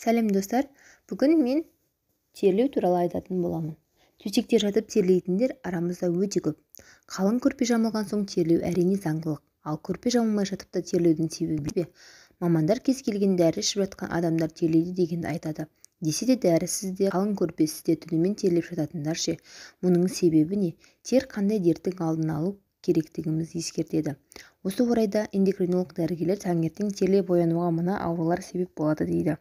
Сәлем, достар! Бүгін мен терлеу туралы айтатын боламын. Төсекте жатып терлейтіндер арамызда өте көп. Қалың көрпе жамылған соң терлеу, әрине, заңдылық. Ал көрпе жамылмай жатып та терлеудің себебі бе? Мамандар кез келген дәрі ішіп жатқан адамдар терлейді дегенді айтады. Десе де, дәрісіз де, қалың көрпесіз де түнімен терлеп жататындар ше? Мұның себебі не? Тер қандай дерттің алдын алу керектігімізді ескертеді? Осы орайда эндокринолог дәрігерлер таңертең терлеп оянуға мына аурулар себеп болады дейді.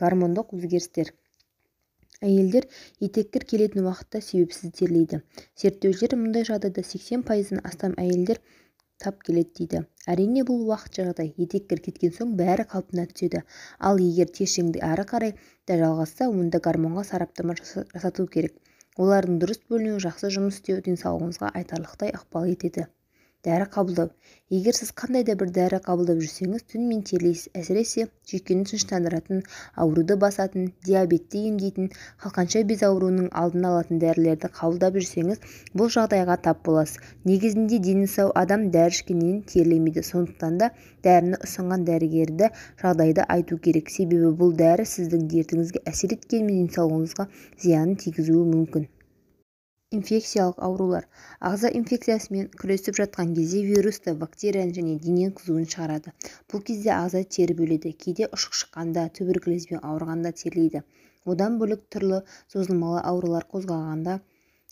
Гормондық өзгерістер. Әйелдер етеккір келетін уақытта себепсіз терлейді. Зерттеушілер мұндай жағдайда 80 пайыздан астам әйелдер тап келеді дейді. Әрине, бұл уақытша жағдай. Етеккір кеткен соң бәрі қалпына түседі. Ал егер тершеңдік ары қарай да жалғасса, онда гормонға сараптама жасату керек. Олардың дұрыс бөлінуі, жақсы жұмыс істеуі денсаулығыңызға айтарлықтай ықпал етеді. Дәрі қабылдау. Егер сіз қандай да бір дәрі қабылдап жүрсеңіз, түнімен терлейсіз. Әсіресе жүйкені тыныштандыратын, ауруды басатын, диабетті емдейтін, қалқанша без ауруының алдын алатын дәрілерді қабылдап жүрсеңіз, бұл жағдайға тап боласыз. Негізінде дені сау адам дәрі ішкеннен терлемейді. Сондықтан да дәріні ұсынған дәрігерді жағдайды айту керек. Себебі бұл дәрі сіздің дертіңізге әсер еткенімен, денсаулығыңызға зиянын тигізуі мүмкін. Инфекциялық аурулар. Ағза инфекциясымен күресіп жатқан кезде вирусты, бактерияны және дене қызуын шығарады. Бұл кезде ағза тер бөледі. Кейде ұшық шыққанда, туберкулезбен ауырғанда терлейді. Одан бөлек, түрлі созылмалы аурулар қозғалғанда,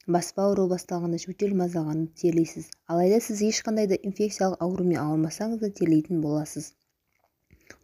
баспа ауруы басталғанда, жөтел мазалағанда терлейсіз. Алайда сіз ешқандай да инфекциялық аурумен ауырмасаңыз да терлейтін боласыз.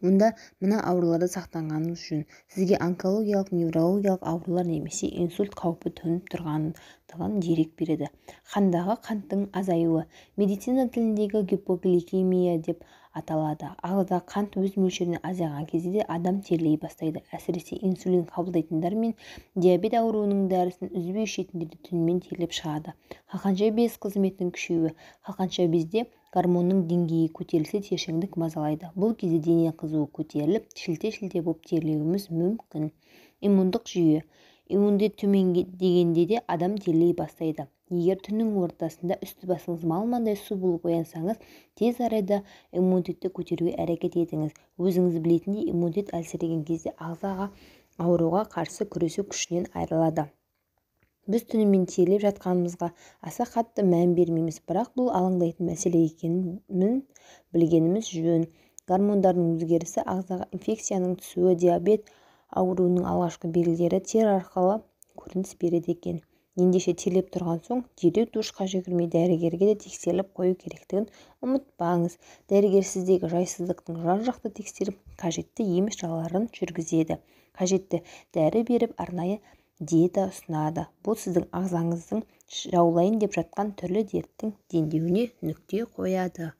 Онда мына аурулардан сақтанғаныңыз жөн. Сізге онкологиялық, неврологиялық аурулар немесе инсульт қаупі төніп тұрғандығын дерек береді. Қандағы қанттың азаюы медицина тіліндегі гипогликемия деп аталады. Ағзада қант өз мөлшерінен азайған кезде де адам терлей бастайды. Әсіресе инсулин қабылдайтындар мен диабет ауруының дәрісін үзбей ішетіндер түнімен терлеп шығады. Қалқанша без қызметінің күшеюі. Қалқанша безде гормонның деңгейі көтерілсе, тершеңдік мазалайды. Бұл кезде дене қызуы көтеріліп, шілте-шілте болып терлеуіміз мүмкін. Иммундық жүйе. Иммунитет төмендегенде де адам терлей бастайды. Егер түннің ортасында үсті-басыңыз малмандай су болып оянсаңыз, тез арада иммунитетті көтеруге әрекет етіңіз. Өзіңіз білетіндей, иммунитет әлсіреген кезде ағзаға ауруға қарсы күресу күшінен айырылады. Біз түнімен терлеп жатқанымызға аса қатты мән бермейміз, бірақ бұл алаңдайтын мәселе екенін білгеніміз жөн. Гормондардың өзгерісі, ағзаға инфекцияның түсуі, диабет ауруының алғашқы белгілері тер арқылы көрініс береді екен. Ендеше, терлеп тұрған соң дереу душқа жүгірмей, дәрігерге де тексеріліп қою керектігін ұмытпаңыз. Дәрігер сіздегі жайсыздықтың жан-жақты тексеріп, қажетті ем шараларын жүргізеді. Қажетті дәрі беріп, арнайы диета ұсынады. Бұл сіздің ағзаңыздың жаулайын деп жатқан түрлі дерттің дендеуіне нүкте қояды.